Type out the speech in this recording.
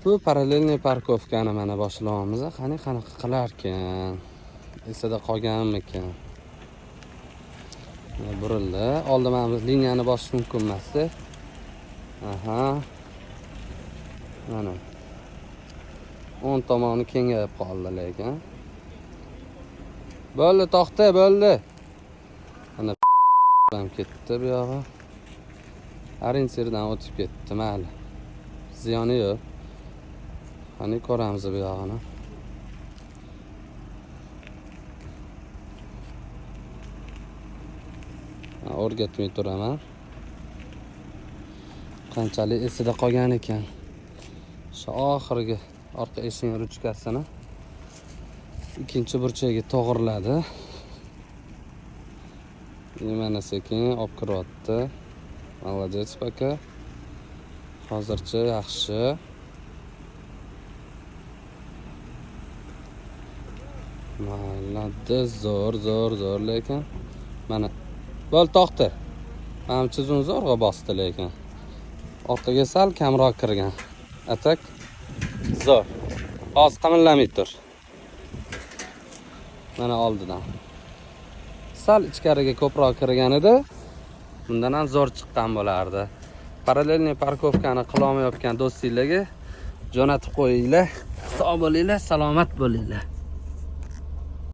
Bu параллельный парковка ni mana boshlayapmiz. Qani, qanaqa qilarkan? Esida qolganmikan? Mana burildi. Oldin mana bu liniyani bosish mumkin emasdi. Aha. Mana. O'ng tomoni kengayib qoldi lekin. Bo'ldi, to'xta, bo'ldi. Mana ham ketdi bu yog'i. Ориентир dan o'tib ketdi, mayli. Ziyoni yo'q. Qani, ko'ramiz bu yog'ini. Ha, o'rgatmay turaman. Qanchalik esida qolgan ekan. Shu oxirgi orqa eshikning ruchkasini ikkinchi burchagiga to'g'irladi. Mana sekin olib kiryapti. Молодец пока. Hozircha yaxshi. Молодец, zo'r, zo'r, zo'r lekin. Mana bo'ldi, to'xta. Manimcha uzun zo'rg'a bosdi lekin. Orqaga sal kamroq kirgan. А так zo'r. Hozir qimillamay tur. Mana oldidan. Sal ichkariga ko'proq kirganida bundan ham zo'r chiqqan bo'lardi. Параллельный парковка ni qilolmayotgan do'stinglarga jo'natib qo'yinglar. Sog' bo'linglar, salomat bo'linglar.